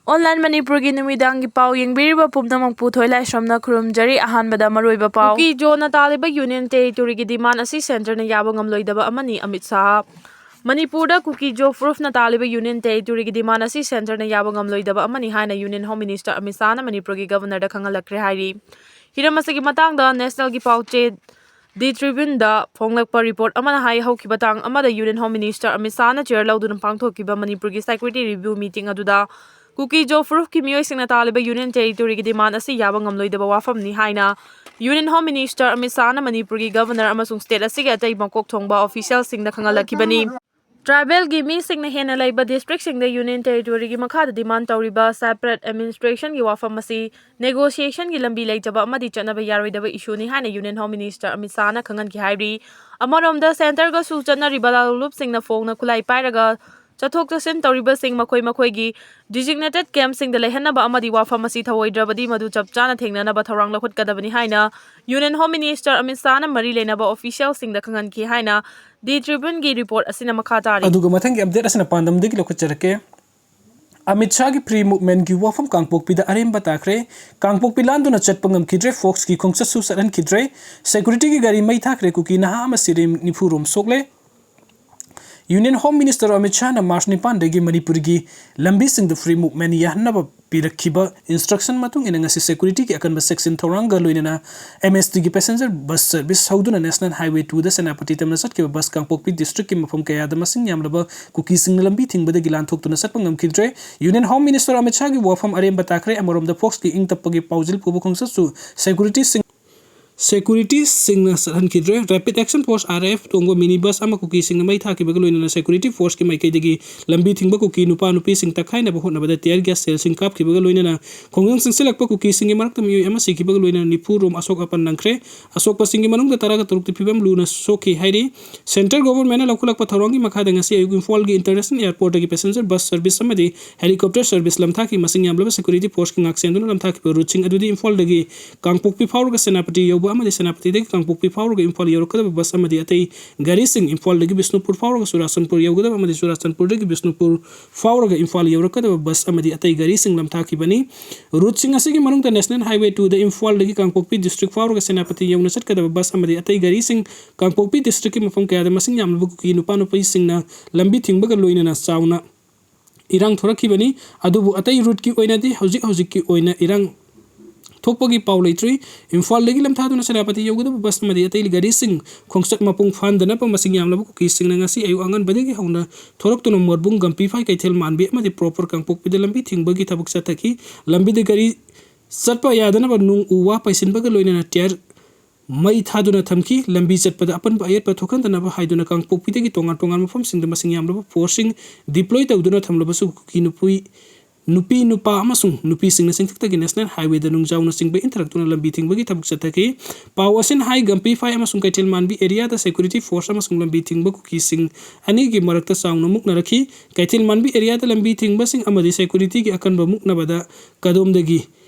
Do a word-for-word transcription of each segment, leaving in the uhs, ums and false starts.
Online ꯃꯅꯤꯄꯨꯔꯒꯤ ꯅꯨꯃꯤꯗꯥꯡꯒꯤ ꯄꯥꯎ ꯌꯦꯡꯕꯤꯔꯤꯕ ꯄꯨꯝꯅꯃꯛꯄꯨ ꯊꯣꯏꯂꯥꯏꯁ꯭ꯔꯝꯅ ꯈꯨꯔꯨꯝꯖꯔꯤ꯫ ꯑꯍꯥꯟꯕꯗ ꯃꯔꯨꯑꯣꯏꯕ ꯄꯥꯎ꯫ ꯀꯨꯀꯤ ꯖꯣꯅ ꯇꯥꯜꯂꯤꯕ Union Territoryꯒꯤ demand ꯑꯁꯤ centreꯅ ꯌꯥꯕ ꯉꯝꯂꯣꯏꯗꯕ ꯑꯃꯅꯤ, ꯑꯃꯤꯠ ꯁꯥꯍ꯫ ꯃꯅꯤꯄꯨꯔꯗ ꯀꯨꯀꯤ ꯖꯣ ꯐꯨꯔꯨꯞꯅ ꯇꯥꯜꯂꯤꯕ Union Territoryꯒꯤ demand ꯑꯁꯤ centreꯅ ꯌꯥꯕ ꯉꯝꯂꯣꯏꯗꯕ ꯑꯃꯅꯤ ꯍꯥꯏꯅ Union Home Minister ꯑꯃꯤꯠ ꯁꯥꯍꯅ ꯃꯅꯤꯄꯨꯔꯒꯤ Governorꯗ ꯈꯪꯍꯜꯂꯛꯈ꯭ꯔꯦ ꯍꯥꯏꯔꯤ꯫ ꯍꯤꯔꯝ ꯑꯁꯤꯒꯤ ꯃꯇꯥꯡꯗ Nationalꯒꯤ ꯄꯥꯎꯆꯦ The Tribuneꯗ ꯐꯣꯡꯂꯛꯄ report ꯑꯃꯅ ꯍꯥꯏ, ꯍꯧꯈꯤꯕ ꯇꯥꯡ ꯑꯃꯗ Union Home Minister Amit ꯁꯥꯍꯅ chair ꯂꯧꯗꯨꯅ ꯄꯥꯡꯊꯣꯛꯈꯤꯕ ꯃꯅꯤꯄꯨꯔꯒꯤ security review meeting ꯑꯗꯨꯗ ꯀꯨꯀꯤ ꯖꯣ ꯐꯨꯔꯨꯞꯀꯤ ꯃꯤꯑꯣꯏꯁꯤꯡꯅ ꯇꯥꯜꯂꯤꯕ Union Territoryꯒꯤ demand ꯑꯁꯤ ꯌꯥꯕ ꯉꯝꯂꯣꯏꯗꯕ ꯋꯥꯐꯝꯅꯤ ꯍꯥꯏꯅ Union Home Minister ꯑꯃꯤꯠ ꯁꯥꯍꯅ ꯃꯅꯤꯄꯨꯔꯒꯤ Governor ꯑꯃꯁꯨꯡ state ꯑꯁꯤꯒꯤ ꯑꯇꯩ ꯃꯀꯣꯛ ꯊꯣꯡꯕ officialꯁꯤꯡꯗ ꯈꯪꯍꯜꯂꯛꯈꯤꯕꯅꯤ꯫ Tribalꯒꯤ ꯃꯤꯁꯤꯡꯅ ꯍꯦꯟꯅ ꯂꯩꯕ districtꯁꯤꯡꯗ Union Territoryꯒꯤ ꯃꯈꯥꯗ demand ꯇꯧꯔꯤꯕ separate administrationꯒꯤ ꯋꯥꯐꯝ ꯑꯁꯤ negotiationꯒꯤ ꯂꯝꯕꯤ ꯂꯩꯇꯕ ꯑꯃꯗꯤ ꯆꯠꯅꯕ ꯌꯥꯔꯣꯏꯗꯕ issueꯅꯤ ꯍꯥꯏꯅ Union Home Minister ꯑꯃꯤꯠ ꯁꯥꯍꯅ ꯈꯪꯍꯟꯈꯤ ꯍꯥꯏꯔꯤ꯫ ꯑꯃꯔꯣꯝꯗ centreꯒꯁꯨ ꯆꯠꯅꯔꯤꯕ ꯂꯥꯂꯣꯡꯂꯨꯞꯁꯤꯡꯅ ꯐꯣꯡꯅ ꯈꯨꯠꯂꯥꯏ ꯄꯥꯏꯔꯒ ꯆꯠꯊꯣꯛ ꯆꯠꯁꯤꯟ ꯇꯧꯔꯤꯕꯁꯤꯡ ꯃꯈꯣꯏ ꯃꯈꯣꯏꯒꯤ designated campꯁꯤꯡꯗ ꯂꯩꯍꯟꯅꯕ ꯑꯃꯗꯤ ꯋꯥꯐꯝ ꯑꯁꯤ ꯊꯧꯑꯣꯏꯗ꯭ꯔꯕꯗꯤ ꯃꯗꯨ ꯆꯞ ꯆꯥꯅ ꯊꯦꯡꯅꯅꯕ ꯊꯧꯔꯥꯡ ꯂꯧꯈꯠꯀꯗꯕꯅꯤ ꯍꯥꯏꯅ Union Home Minister ꯑꯃꯤꯠ ꯁꯥꯍꯅ ꯃꯔꯤ ꯂꯩꯅꯕ officialꯁꯤꯡꯗ ꯈꯪꯍꯟꯈꯤ ꯍꯥꯏꯅ The Tribuneꯒꯤ report ꯑꯁꯤꯅ ꯃꯈꯥ ꯇꯥꯔꯤ꯫ ꯑꯗꯨꯒ ꯃꯊꯪꯒꯤ update ꯑꯁꯤꯅ ꯄꯥꯟꯗꯝꯗꯒꯤ ꯂꯧꯈꯠꯆꯔꯛꯀꯦ꯫ ꯑꯃꯤꯠ ꯁꯥꯍꯒꯤ free movementꯀꯤ ꯋꯥꯐꯝ ꯀꯥꯡꯄꯣꯛꯄꯤꯗ ꯑꯔꯦꯝꯕ ꯇꯥꯈ꯭ꯔꯦ꯫ ꯀꯥꯡꯄꯣꯛꯄꯤ ꯂꯥꯟꯗꯨꯅ ꯆꯠꯄ ꯉꯝꯈꯤꯗ꯭ꯔꯦ, forceꯀꯤ ꯈꯣꯡꯆꯠꯁꯨ ꯆꯠꯍꯟꯈꯤꯗ꯭ꯔꯦ꯫ Securityꯒꯤ ꯒꯥꯔꯤ ꯃꯩ ꯊꯥꯈ꯭ꯔꯦ, ꯀꯨꯀꯤ ꯅꯍꯥ ꯑꯃ ꯁꯤꯔꯦ, ꯅꯤꯐꯨ ꯔꯣꯝ ꯁꯣꯛꯂꯦ꯫ Union Home Minister Amit ꯁꯥꯍꯅ March ꯅꯤꯄꯥꯟꯗꯒꯤ ꯃꯅꯤꯄꯨꯔꯒꯤ ꯂꯝꯕꯤꯁꯤꯡꯗ free movement ꯌꯥꯍꯟꯅꯕ ꯄꯤꯔꯛꯈꯤꯕ instruction ꯃꯇꯨꯡ ꯏꯟꯅ ꯉꯁꯤ securityꯒꯤ ꯑꯀꯟꯕ ꯆꯦꯛꯁꯤꯟ ꯊꯧꯔꯥꯡꯒ ꯂꯣꯏꯅꯅ MSTꯒꯤ passenger bus service ꯍꯧꯗꯨꯅ National Highway twoꯗ Senapati ꯇꯝꯅ ꯆꯠꯈꯤꯕ bus ꯀꯥꯡꯄꯣꯛꯄꯤ districtꯀꯤ ꯃꯐꯝ ꯀꯌꯥꯗ ꯃꯁꯤꯡ ꯌꯥꯝꯂꯕ ꯀꯨꯀꯤꯁꯤꯡꯅ ꯂꯝꯕꯤ ꯊꯤꯡꯕꯗꯒꯤ ꯂꯥꯟꯊꯣꯛꯇꯨꯅ ꯆꯠꯄ ꯉꯝꯈꯤꯗ꯭ꯔꯦ꯫ Union Home Minister ꯑꯃꯤꯠ ꯁꯥꯍꯒꯤ ꯋꯥꯐꯝ ꯑꯔꯦꯝꯕ ꯇꯥꯈ꯭ꯔꯦ꯫ ꯑꯃꯔꯣꯝꯗ forceꯀꯤ ꯏꯪ ꯇꯞꯄꯒꯤ ꯄꯥꯎꯖꯦꯜ ꯄꯨꯕ ꯈꯣꯡꯆꯠꯁꯨ securityꯁꯤꯡ securityꯁꯤꯡꯅ ꯆꯠꯍꯟꯈꯤꯗ꯭ꯔꯦ꯫ Rapid Action Force, RAF, ꯇꯣꯡꯕ mini bus ꯑꯃ ꯀꯨꯀꯤꯁꯤꯡꯅ ꯃꯩ ꯊꯥꯈꯤꯕꯒ ꯂꯣꯏꯅꯅ security forceꯀꯤ ꯃꯥꯏꯀꯩꯗꯒꯤ ꯂꯝꯕꯤ ꯊꯤꯡꯕ ꯀꯨꯀꯤ ꯅꯨꯄꯥ ꯅꯨꯄꯤꯁꯤꯡ ꯇꯛꯈꯥꯏꯅꯕ ꯍꯣꯠꯅꯕꯗ tear gas shellꯁꯤꯡ ꯀꯥꯞꯈꯤꯕꯒ ꯂꯣꯏꯅꯅ ꯈꯣꯡꯖꯪ ꯆꯪꯁꯤꯜꯂꯛꯄ ꯀꯨꯀꯤꯁꯤꯡꯒꯤ ꯃꯔꯛꯇ ꯃꯤꯑꯣꯏ ꯑꯃ ꯁꯤꯈꯤꯕꯒ ꯂꯣꯏꯅꯅ ꯅꯤꯐꯨ ꯔꯣꯝ ꯑꯁꯣꯛ ꯑꯄꯟ ꯅꯪꯈ꯭ꯔꯦ꯫ ꯑꯁꯣꯛꯄꯁꯤꯡꯒꯤ ꯃꯅꯨꯡꯗ ꯇꯔꯥꯒ ꯇꯔꯨꯛꯇꯤ ꯐꯤꯕꯝ ꯂꯨꯅ ꯁꯣꯛꯈꯤ ꯍꯥꯏꯔꯤ꯫ Central Governmentꯅ ꯂꯧꯈꯠꯂꯛꯄ ꯊꯧꯔꯥꯡꯒꯤ ꯃꯈꯥꯗ ꯉꯁꯤ ꯑꯌꯨꯛ ꯏꯝꯐꯥꯜꯒꯤ international airportꯇꯒꯤ passenger bus service ꯑꯃꯗꯤ helicopter service ꯂꯝꯊꯥꯈꯤ꯫ ꯃꯁꯤꯡ ꯌꯥꯝꯂꯕ security forceꯀꯤ ꯉꯥꯛꯁꯦꯟꯗꯨꯅ ꯂꯝꯊꯥꯈꯤꯕ routeꯁꯤꯡ ꯑꯗꯨꯗꯤ ꯏꯝꯐꯥꯜꯗꯒꯤ ꯀꯥꯡꯄꯣꯛꯄꯤ ꯐꯥꯎꯔꯒ ꯁꯦꯅꯥꯄꯇꯤ ꯌꯧꯕ ꯂꯩꯕꯥꯛꯄꯣꯛꯄ ꯑꯃꯗꯤ ꯁꯦꯅꯥꯄꯇꯤꯗꯒꯤ ꯀꯥꯡꯄꯣꯛꯄꯤ ꯐꯥꯎꯔꯒ ꯏꯝꯐꯥꯜ ꯌꯧꯔꯛꯀꯗꯕ ꯕꯁ ꯑꯃꯗꯤ ꯑꯇꯩ ꯒꯥꯔꯤꯁꯤꯡ, ꯏꯝꯐꯥꯜꯗꯒꯤ ꯕꯤꯁꯅꯨꯄꯨꯔ ꯐꯥꯎꯔꯒ ꯆꯨꯔꯥꯆꯥꯟꯄꯨꯔ ꯌꯧꯒꯗꯕ ꯑꯃꯗꯤ ꯆꯨꯔꯥꯆꯥꯟꯄꯨꯔꯗꯒꯤ ꯕꯤꯁꯅꯨꯄꯨꯔ ꯐꯥꯎꯔꯒ ꯏꯝꯐꯥꯜ ꯌꯧꯔꯛꯀꯗꯕ ꯕꯁ ꯑꯃꯗꯤ ꯑꯇꯩ ꯒꯥꯔꯤꯁꯤꯡ ꯂꯝꯊꯥꯈꯤꯕꯅꯤ꯫ ꯔꯨꯠꯁꯤꯡ ꯑꯁꯤꯒꯤ ꯃꯅꯨꯡꯗ National Highway two ꯗ ꯏꯝꯐꯥꯜꯗꯒꯤ ꯀꯥꯡꯄꯣꯛꯄꯤ district ꯐꯥꯎꯔꯒ ꯁꯦꯅꯥꯄꯇꯤ ꯌꯧꯅ ꯆꯠꯀꯗꯕ ꯕꯁ ꯑꯃꯗꯤ ꯑꯇꯩ ꯒꯥꯔꯤꯁꯤꯡ, ꯀꯥꯡꯄꯣꯛꯄꯤ district ꯀꯤ ꯃꯐꯝ ꯀꯌꯥꯗ ꯃꯁꯤꯡ ꯌꯥꯝꯂꯕ ꯀꯨꯀꯤ ꯅꯨꯄꯥ ꯅꯨꯄꯤꯁꯤꯡꯅ ꯂꯝꯕꯤ ꯊꯤꯡꯕꯒ ꯂꯣꯏꯅꯅ ꯆꯥꯎꯅ ꯏꯔꯥꯡ ꯊꯣꯔꯛꯈꯤꯕꯅꯤ꯫ ꯑꯗꯨꯕꯨ ꯑꯇꯩ ꯔꯨꯠꯀꯤ ꯑꯣꯏꯅꯗꯤ ꯍꯧꯖꯤꯛ ꯍꯧꯖꯤꯛꯀꯤ ꯑꯣꯏꯅ ꯏꯔꯥꯡ ꯊꯣꯛꯄꯒꯤ ꯄꯥꯎ ꯂꯩꯇ꯭ꯔꯤ꯫ ꯏꯝꯐꯥꯜꯗꯒꯤ ꯂꯝꯊꯥꯗꯨꯅ ꯁꯦꯅꯥꯄꯇꯤ ꯌꯧꯒꯗꯕ ꯕꯁ ꯑꯃꯗꯤ ꯑꯇꯩ ꯒꯥꯔꯤꯁꯤꯡ ꯈꯣꯡꯆꯠ ꯃꯄꯨꯡ ꯐꯥꯍꯟꯗꯅꯕ ꯃꯁꯤꯡ ꯌꯥꯝꯂꯕ ꯀꯨꯀꯤꯁꯤꯡꯅ ꯉꯁꯤ ꯑꯌꯨꯛ ꯑꯉꯟꯕꯗꯒꯤ ꯍꯧꯅ ꯊꯣꯔꯛꯇꯨꯅ ꯃꯣꯔꯕꯨꯡ, ꯒꯝꯄꯤꯐꯥꯏ, ꯀꯩꯊꯦꯜ ꯃꯥꯟꯕꯤ ꯑꯃꯗꯤ proper ꯀꯥꯡꯄꯣꯛꯄꯤꯗ ꯂꯝꯕꯤ ꯊꯤꯡꯕꯒꯤ ꯊꯕꯛ ꯆꯠꯊꯈꯤ꯫ ꯂꯝꯕꯤꯗ ꯒꯥꯔꯤ ꯆꯠꯄ ꯌꯥꯗꯅꯕ ꯅꯨꯡ ꯎ ꯋꯥ ꯄꯩꯁꯤꯟꯕꯒ ꯂꯣꯏꯅꯅ ꯇꯌꯥꯔ ꯃꯩ ꯊꯥꯗꯨꯅ ꯊꯝꯈꯤ꯫ ꯂꯝꯕꯤ ꯆꯠꯄꯗ ꯑꯄꯟꯕ ꯑꯌꯦꯠꯄ ꯊꯣꯛꯍꯟꯗꯅꯕ ꯍꯥꯏꯗꯨꯅ ꯀꯥꯡꯄꯣꯛꯄꯤꯗꯒꯤ ꯇꯣꯉꯥꯟ ꯇꯣꯉꯥꯟꯕ ꯃꯐꯝꯁꯤꯡꯗ ꯃꯁꯤꯡ ꯌꯥꯝꯂꯕ force ꯁꯤꯡ deploy ꯇꯧꯗꯨꯅ ꯊꯝꯂꯕꯁꯨ ꯀꯨꯀꯤ ꯅꯨꯄꯤ, ꯅꯨꯄꯤ ꯅꯨꯄꯥ ꯑꯃꯁꯨꯡ ꯅꯨꯄꯤꯁꯤꯡꯅ ꯆꯤꯡꯊꯛꯇꯒꯤ National Highway ꯗ ꯅꯨꯡꯖꯥꯎꯅꯆꯤꯡꯕ ꯏꯟꯊꯔꯛꯇꯨꯅ ꯂꯝꯕꯤ ꯊꯤꯡꯕꯒꯤ ꯊꯕꯛ ꯆꯠꯊꯈꯤ꯫ ꯄꯥꯎ ꯑꯁꯤꯅ ꯍꯥꯏ, ꯒꯝꯄꯤꯐꯥꯏ ꯑꯃꯁꯨꯡ ꯀꯩꯊꯦꯜ ꯃꯥꯟꯕꯤ area ꯗ security force ꯑꯃꯁꯨꯡ ꯂꯝꯕꯤ ꯊꯤꯡꯕ ꯀꯨꯀꯤꯁꯤꯡ ꯑꯅꯤꯒꯤ ꯃꯔꯛꯇ ꯆꯥꯎꯅ ꯃꯨꯛꯅꯔꯛꯈꯤ꯫ ꯀꯩꯊꯦꯜ ꯃꯥꯟꯕꯤ area ꯗ ꯂꯝꯕꯤ ꯊꯤꯡꯕꯁꯤꯡ ꯑꯃꯗꯤ security ꯒꯤ ꯑꯀꯟꯕ ꯃꯨꯛꯅꯕꯗ ꯀꯗꯣꯝꯗꯒꯤ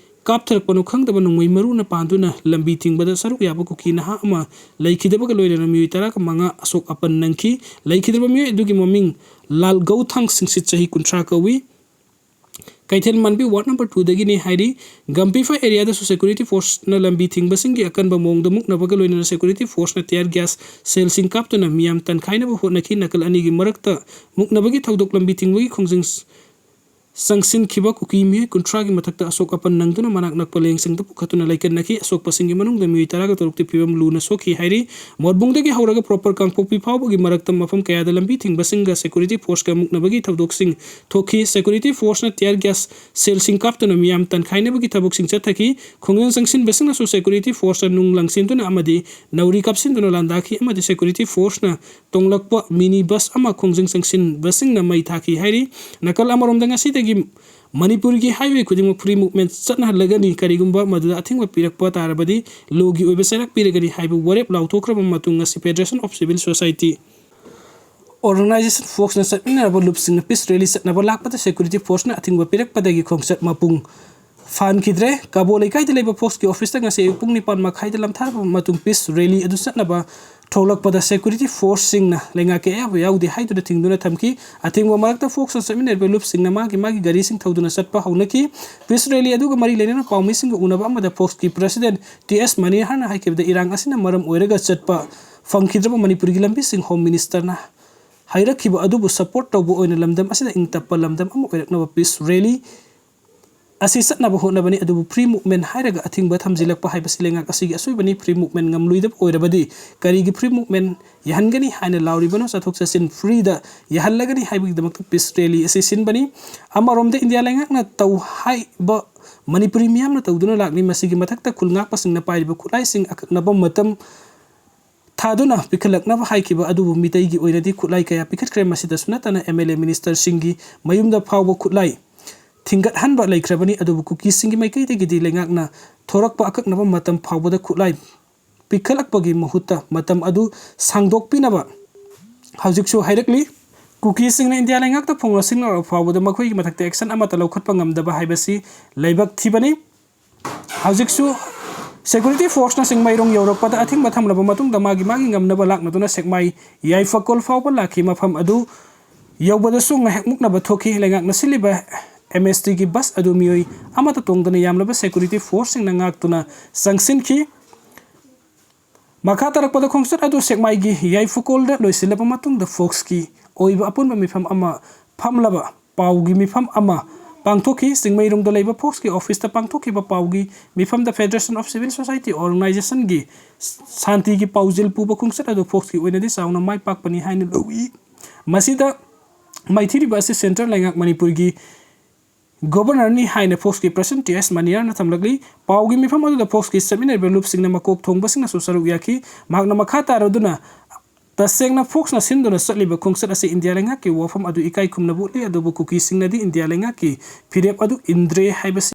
ꯀꯥꯞꯊꯔꯛꯄꯅꯣ ꯈꯪꯗꯕ ꯅꯣꯡꯃꯩ ꯃꯔꯨꯅ ꯄꯥꯟꯗꯨꯅ ꯂꯝꯕꯤ ꯊꯤꯡꯕꯗ ꯁꯔꯨꯛ ꯌꯥꯕ ꯀꯨꯀꯤ ꯅꯍꯥ ꯑꯃ ꯂꯩꯈꯤꯗꯕꯒ ꯂꯣꯏꯅꯅ ꯃꯤꯑꯣꯏ ꯇꯔꯥꯒ ꯃꯉꯥ ꯑꯁꯣꯛ ꯑꯄꯟ ꯅꯪꯈꯤ꯫ ꯂꯩꯈꯤꯗ꯭ꯔꯕ ꯃꯤꯑꯣꯏ ꯑꯗꯨꯒꯤ ꯃꯃꯤꯡ ꯂꯥꯜꯒꯧꯊꯥꯡ ꯁꯤꯡꯁꯤꯠ, ꯆꯍꯤ ꯀꯨꯟꯊ꯭ꯔꯥ ꯀꯧꯏ꯫ ꯀꯩꯊꯦꯜ ꯃꯥꯟꯕꯤ ward number two ꯗꯒꯤꯅꯤ ꯍꯥꯏꯔꯤ꯫ ꯒꯝꯄꯤꯐꯥꯏ area ꯗꯁꯨ security force ꯅ ꯂꯝꯕꯤ ꯊꯤꯡꯕꯁꯤꯡꯒꯤ ꯑꯀꯟꯕ ꯃꯑꯣꯡꯗ ꯃꯨꯛꯅꯕꯒ ꯂꯣꯏꯅꯅ security force ꯅ tear gas shell ꯁꯤꯡ ꯀꯥꯞꯇꯨꯅ ꯃꯤꯌꯥꯝ ꯇꯟꯈꯥꯏꯅꯕ ꯍꯣꯠꯅꯈꯤ꯫ ꯅꯥꯀꯜ ꯑꯅꯤꯒꯤ ꯃꯔꯛꯇ ꯃꯨꯛꯅꯕꯒꯤ ꯊꯧꯗꯣꯛ ꯂꯝꯕꯤ ꯊꯤꯡꯕꯒꯤ ꯈꯣꯡꯖꯪ ꯆꯪꯁꯤꯟꯈꯤꯕ ꯀꯨꯀꯤ ꯃꯤꯑꯣꯏ ꯀꯨꯟꯊ꯭ꯔꯥꯒꯤ ꯃꯊꯛꯇ ꯑꯁꯣꯛ ꯑꯄꯟ ꯅꯪꯗꯨꯅ ꯃꯅꯥꯛ ꯅꯛꯄ ꯂꯥꯌꯦꯡꯁꯪꯗ ꯄꯨꯈꯠꯇꯨꯅ ꯂꯩꯀꯠꯅꯈꯤ꯫ ꯑꯁꯣꯛꯄꯁꯤꯡꯒꯤ ꯃꯅꯨꯡꯗ ꯃꯤꯑꯣꯏ ꯇꯔꯥꯒ ꯇꯔꯨꯛꯇꯤ ꯐꯤꯕꯝ ꯂꯨꯅ ꯁꯣꯛꯈꯤ ꯍꯥꯏꯔꯤ꯫ ꯃꯣꯔꯕꯨꯡꯗꯒꯤ ꯍꯧꯔꯒ proper ꯀꯥꯡꯄꯣꯛꯄꯤ ꯐꯥꯎꯕꯒꯤ ꯃꯔꯛꯇ ꯃꯐꯝ ꯀꯌꯥꯗ ꯂꯝꯕꯤ ꯊꯤꯡꯕꯁꯤꯡꯒ security force ꯀ ꯃꯨꯛꯅꯕꯒꯤ ꯊꯧꯗꯣꯛꯁꯤꯡ ꯊꯣꯛꯈꯤ꯫ Security force ꯅ tear gas shell ꯁꯤꯡ ꯀꯥꯞꯇꯨꯅ ꯃꯤꯌꯥꯝ ꯇꯟꯈꯥꯏꯅꯕꯒꯤ ꯊꯕꯛꯁꯤꯡ ꯆꯠꯊꯈꯤ꯫ ꯈꯣꯡꯖꯪ ꯆꯪꯁꯤꯟꯕꯁꯤꯡꯅꯁꯨ security force ꯅ ꯅꯨꯡ ꯂꯪꯁꯤꯟꯗꯨꯅ ꯑꯃꯗꯤ ꯅꯧꯔꯤ ꯀꯥꯞꯁꯤꯟꯗꯨꯅ ꯂꯥꯟꯗꯥꯈꯤ ꯑꯃꯗꯤ security force ꯅ ꯇꯣꯡꯂꯛꯄ mini bus ꯑꯃ ꯈꯣꯡꯖꯪ ꯆꯪꯁꯤꯟꯕꯁꯤꯡꯅ ꯃꯩ ꯊꯥꯈꯤ ꯍꯥꯏꯔꯤ꯫ ꯅꯥꯀꯜ ꯑꯃꯔꯣꯝꯗ ꯉꯁꯤꯗꯒꯤ ꯃꯅꯤꯄꯨꯔꯒꯤ highway ꯈꯨꯗꯤꯡꯃꯛ free movement ꯆꯠꯅꯍꯜꯂꯒꯅꯤ, ꯀꯔꯤꯒꯨꯝꯕ ꯃꯗꯨꯗ ꯑꯊꯤꯡꯕ ꯄꯤꯔꯛꯄ ꯇꯥꯔꯕꯗꯤ ꯂꯣꯒꯤ ꯑꯣꯏꯕ ꯆꯩꯔꯥꯛ ꯄꯤꯔꯒꯅꯤ ꯍꯥꯏꯕ ꯋꯥꯔꯦꯞ ꯂꯥꯎꯊꯣꯛꯈ꯭ꯔꯕ ꯃꯇꯨꯡ ꯉꯁꯤ Federation of Civil Society Organization, ꯐꯣꯛꯁꯅ ꯆꯠꯃꯤꯟꯅꯔꯕ ꯂꯨꯞꯁꯤꯡꯅ peace rally ꯆꯠꯅꯕ ꯂꯥꯛꯄꯗ security force ꯅ ꯑꯊꯤꯡꯕ ꯄꯤꯔꯛꯄꯗꯒꯤ ꯈꯣꯡꯆꯠ ꯃꯄꯨꯡ ꯐꯍꯟꯈꯤꯗ꯭ꯔꯦ꯫ ꯀꯕꯣ ꯂꯩꯀꯥꯏꯗ ꯂꯩꯕ ꯐꯣꯛꯁꯀꯤ ꯑꯣꯐꯤꯁꯇ ꯉꯁꯤ ꯑꯌꯨꯛ ꯄꯨꯡ ꯅꯤꯄꯥꯟ ꯃꯈꯥꯏꯗ ꯂꯝꯊꯥꯔꯕ ꯃꯇꯨꯡ ꯄꯤꯁ ꯔꯦꯂꯤ ꯑꯗꯨ ꯆꯠꯅꯕ ꯊꯣꯛꯂꯛꯄꯗ ꯁꯦꯀ꯭ꯌꯨꯔꯤꯇꯤ ꯐꯣꯔꯁꯁꯤꯡꯅ ꯂꯩꯉꯥꯛꯀꯤ ꯑꯌꯥꯕ ꯌꯥꯎꯗꯦ ꯍꯥꯏꯗꯨꯅ ꯊꯤꯡꯗꯨꯅ ꯊꯝꯈꯤ꯫ ꯑꯊꯤꯡꯕ ꯃꯔꯛꯇ ꯐꯣꯛꯁꯇ ꯆꯠꯃꯤꯟꯅꯔꯤꯕ ꯂꯨꯞꯁꯤꯡꯅ ꯃꯥꯒꯤ ꯃꯥꯒꯤ ꯒꯥꯔꯤꯁꯤꯡ ꯊꯧꯗꯨꯅ ꯆꯠꯄ ꯍꯧꯅꯈꯤ꯫ ꯄꯤꯁ ꯔꯦꯂꯤ ꯑꯗꯨꯒ ꯃꯔꯤ ꯂꯩꯅꯅ ꯄꯥꯎꯃꯤꯁꯤꯡꯒ ꯎꯅꯕ ꯑꯃꯗ ꯐꯣꯛꯁꯀꯤ ꯄ꯭ꯔꯁꯤꯗꯦꯟ ꯇꯤ ꯑꯦꯁ ꯃꯅꯤꯍꯔꯅ ꯍꯥꯏꯈꯤꯕꯗ, ꯏꯔꯥꯡ ꯑꯁꯤꯅ ꯃꯔꯝ ꯑꯣꯏꯔꯒ ꯆꯠꯄ ꯐꯪꯈꯤꯗ꯭ꯔꯕ ꯃꯅꯤꯄꯨꯔꯒꯤ ꯂꯝꯕꯤꯁꯤꯡ ꯍꯣꯝ ꯃꯤꯅꯤꯁꯇꯔꯅ ꯍꯥꯏꯔꯛꯈꯤꯕ ꯑꯗꯨꯕꯨ ꯁꯄꯣꯔꯠ ꯇꯧꯕ ꯑꯣꯏꯅ ꯂꯝꯗꯝ ꯑꯁꯤꯗ ꯏꯪ ꯇꯞꯄ ꯂꯝꯗꯝ ꯑꯃ ꯑꯣꯏꯔꯛꯅꯕ ꯄꯤꯁ ꯔꯦꯂꯤ ꯑꯁꯤ ꯆꯠꯅꯕ ꯍꯣꯠꯅꯕꯅꯤ, ꯑꯗꯨꯕꯨ ꯐ꯭ꯔꯤ ꯃꯨꯚꯃꯦꯟ ꯍꯥꯏꯔꯒ ꯑꯊꯤꯡꯕ ꯊꯝꯖꯤꯜꯂꯛꯄ ꯍꯥꯏꯕꯁꯤ ꯂꯩꯉꯥꯛ ꯑꯁꯤꯒꯤ ꯑꯁꯣꯏꯕꯅꯤ꯫ ꯐ꯭ꯔꯤ ꯃꯨꯚꯃꯦꯟ ꯉꯝꯂꯣꯏꯗꯕ ꯑꯣꯏꯔꯕꯗꯤ ꯀꯔꯤꯒꯤ ꯐ꯭ꯔꯤ ꯃꯨꯚꯃꯦꯟ ꯌꯥꯍꯟꯒꯅꯤ ꯍꯥꯏꯅ ꯂꯥꯎꯔꯤꯕꯅꯣ? ꯆꯠꯊꯣꯛ ꯆꯠꯁꯤꯟ ꯐ꯭ꯔꯤꯗ ꯌꯥꯍꯜꯂꯒꯅꯤ ꯍꯥꯏꯕꯒꯤꯗꯃꯛꯇ ꯄꯤꯁ ꯔꯦꯂꯤ ꯑꯁꯤ ꯁꯤꯟꯕꯅꯤ꯫ ꯑꯃꯔꯣꯝꯗ ꯏꯟꯗꯤꯌꯥ ꯂꯩꯉꯥꯛꯅ ꯇꯧ ꯍꯥꯏꯕ ꯃꯅꯤꯄꯨꯔꯤ ꯃꯤꯌꯥꯝꯅ ꯇꯧꯗꯨꯅ ꯂꯥꯛꯂꯤ꯫ ꯃꯁꯤꯒꯤ ꯃꯊꯛꯇ ꯈꯨꯜ ꯉꯥꯛꯄꯁꯤꯡꯅ ꯄꯥꯏꯔꯤꯕ ꯈꯨꯠꯂꯥꯏꯁꯤꯡ ꯑꯀꯛꯅꯕ ꯃꯇꯝ ꯊꯥꯗꯨꯅ ꯄꯤꯈꯠꯂꯛꯅꯕ ꯍꯥꯏꯈꯤꯕ ꯑꯗꯨꯕꯨ ꯃꯤꯇꯩꯒꯤ ꯑꯣꯏꯅꯗꯤ ꯈꯨꯠꯂꯥꯏ ꯀꯌꯥ ꯄꯤꯈꯠꯈ꯭ꯔꯦ꯫ ꯃꯁꯤꯗꯁꯨ ꯅꯠꯇꯅ ꯑꯦꯝ ꯑꯦꯜ ꯑꯦ ꯃꯤꯅꯤꯁꯇꯔꯁꯤꯡꯒꯤ ꯃꯌꯨꯝꯗ ꯐꯥꯎꯕ ꯈꯨꯠꯂꯥꯏ ꯊꯤꯡꯒꯠꯍꯟꯕ ꯂꯩꯈ꯭ꯔꯕꯅꯤ꯫ ꯑꯗꯨꯕꯨ ꯀꯨꯀꯤꯁꯤꯡꯒꯤ ꯃꯥꯏꯀꯩꯗꯒꯤꯗꯤ ꯂꯩꯉꯥꯛꯅ ꯊꯣꯔꯛꯄ ꯑꯀꯛꯅꯕ ꯃꯇꯝ ꯐꯥꯎꯕꯗ ꯈꯨꯠꯂꯥꯏ ꯄꯤꯈꯠꯂꯛꯄꯒꯤ ꯃꯍꯨꯠꯇ ꯃꯇꯝ ꯑꯗꯨ ꯁꯥꯡꯗꯣꯛꯄꯤꯅꯕ ꯍꯧꯖꯤꯛꯁꯨ ꯍꯥꯏꯔꯛꯂꯤ꯫ ꯀꯨꯀꯤꯁꯤꯡꯅ ꯏꯟꯗꯤꯌꯥ ꯂꯩꯉꯥꯛꯇ ꯐꯣꯡꯂꯁꯤꯡꯂꯕ ꯐꯥꯎꯕꯗ ꯃꯈꯣꯏꯒꯤ ꯃꯊꯛꯇ ꯑꯦꯛꯁꯟ ꯑꯃꯠꯇ ꯂꯧꯈꯠꯄ ꯉꯝꯗꯕ ꯍꯥꯏꯕꯁꯤ ꯂꯥꯏꯕꯛ ꯊꯤꯕꯅꯤ꯫ ꯍꯧꯖꯤꯛꯁꯨ ꯁꯦꯀ꯭ꯌꯨꯔꯤꯇꯤ ꯐꯣꯔꯁꯅ ꯆꯤꯡꯃꯩꯔꯣꯡ ꯌꯧꯔꯛꯄꯗ ꯑꯊꯤꯡꯕ ꯊꯝꯂꯕ ꯃꯇꯨꯡꯗ ꯃꯥꯒꯤ ꯃꯥꯒꯤ ꯉꯝꯅꯕ ꯂꯥꯛꯅꯗꯨꯅ ꯁꯦꯛꯃꯥꯏ ꯌꯥꯏꯐꯀꯣꯜ ꯐꯥꯎꯕ ꯂꯥꯛꯈꯤ꯫ ꯃꯐꯝ ꯑꯗꯨ ꯌꯧꯕꯗꯁꯨ ꯉꯥꯏꯍꯥꯛ ꯃꯨꯛꯅꯕ ꯊꯣꯛꯈꯤ꯫ ꯂꯩꯉꯥꯛꯅ ꯁꯤꯜꯂꯤꯕ ꯑꯦꯝ ꯑꯦꯁ ꯇꯤꯒꯤ ꯕꯁ ꯑꯗꯨ ꯃꯤꯑꯣꯏ ꯑꯃꯠꯇ ꯇꯣꯡꯗꯅ ꯌꯥꯝꯂꯕ ꯁꯦꯀ꯭ꯌꯨꯔꯤꯇꯤ ꯐꯣꯔꯁꯁꯤꯡꯅ ꯉꯥꯛꯇꯨꯅ ꯆꯪꯁꯤꯟꯈꯤ꯫ ꯃꯈꯥ ꯇꯥꯔꯛꯄꯗ ꯈꯣꯡꯆꯠ ꯑꯗꯨ ꯁꯦꯛꯃꯥꯏꯒꯤ ꯌꯥꯏꯐꯀꯣꯜꯗ ꯂꯣꯏꯁꯤꯜꯂꯕ ꯃꯇꯨꯡꯗ ꯐꯣꯛꯁꯀꯤ ꯑꯣꯏꯕ ꯑꯄꯨꯟꯕ ꯃꯤꯐꯝ ꯑꯃ ꯐꯝꯂꯕ ꯄꯥꯎꯒꯤ ꯃꯤꯐꯝ ꯑꯃ ꯄꯥꯡꯊꯣꯛꯈꯤ꯫ ꯆꯤꯡꯃꯩꯔꯣꯡꯗ ꯂꯩꯕ ꯐꯣꯛꯁꯀꯤ ꯑꯣꯐꯤꯁꯇ ꯄꯥꯡꯊꯣꯛꯈꯤꯕ ꯄꯥꯎꯒꯤ ꯃꯤꯐꯝꯗ ꯐꯦꯗꯔꯦꯁꯟ ꯑꯣꯐ ꯁꯤꯚꯤꯜ ꯁꯣꯁꯥꯏꯇꯤ ꯑꯣꯔꯒꯅꯥꯏꯖꯦꯁꯟꯒꯤ ꯁꯥꯟꯇꯤꯒꯤ ꯄꯥꯎꯖꯦꯜ ꯄꯨꯕ ꯈꯣꯡꯆꯠ ꯑꯗꯨ ꯐꯣꯛꯁꯀꯤ ꯑꯣꯏꯅꯗꯤ ꯆꯥꯎꯅ ꯃꯥꯏ ꯄꯥꯛꯄꯅꯤ ꯍꯥꯏꯅ ꯂꯧꯏ꯫ ꯃꯁꯤꯗ ꯃꯥꯏꯊꯤꯔꯤꯕ ꯑꯁꯤ ꯁꯦꯟꯇ꯭ꯔꯦꯜ ꯂꯩꯉꯥꯛ ꯃꯅꯤꯄꯨꯔꯒꯤ ꯒꯣꯕꯔꯅꯔꯅꯤ ꯍꯥꯏꯅ ꯐꯣꯛꯁꯀꯤ ꯄ꯭ꯔꯁꯤꯗꯦꯟ ꯇꯤ ꯑꯦꯁ ꯃꯅꯤꯌꯥꯔꯅ ꯊꯝꯂꯛꯂꯤ꯫ ꯄꯥꯎꯒꯤ ꯃꯤꯐꯝ ꯑꯗꯨꯗ ꯐꯣꯛꯁꯀꯤ ꯆꯠꯃꯤꯟꯅꯔꯤꯕ ꯂꯨꯞꯁꯤꯡꯅ ꯃꯀꯣꯛ ꯊꯣꯡꯕꯁꯤꯡꯅꯁꯨ ꯁꯔꯨꯛ ꯌꯥꯈꯤ꯫ ꯃꯍꯥꯛꯅ ꯃꯈꯥ ꯇꯥꯔꯗꯨꯅ ꯇꯁꯦꯡꯅ ꯐꯣꯛꯁꯅ ꯁꯤꯟꯗꯨꯅ ꯆꯠꯂꯤꯕ ꯈꯣꯡꯆꯠ ꯑꯁꯤ ꯏꯟꯗꯤꯌꯥ ꯂꯩꯉꯥꯛꯀꯤ ꯋꯥꯐꯝ ꯑꯗꯨ ꯏꯀꯥꯏ ꯈꯨꯝꯅꯕ ꯎꯠꯂꯤ, ꯑꯗꯨꯕꯨ ꯀꯨꯀꯤꯁꯤꯡꯅꯗꯤ ꯏꯟꯗꯤꯌꯥ ꯂꯩꯉꯥꯛꯀꯤ ꯐꯤꯔꯦꯞ ꯑꯗꯨ ꯏꯟꯗ꯭ꯔꯦ ꯍꯥꯏꯕꯁꯤ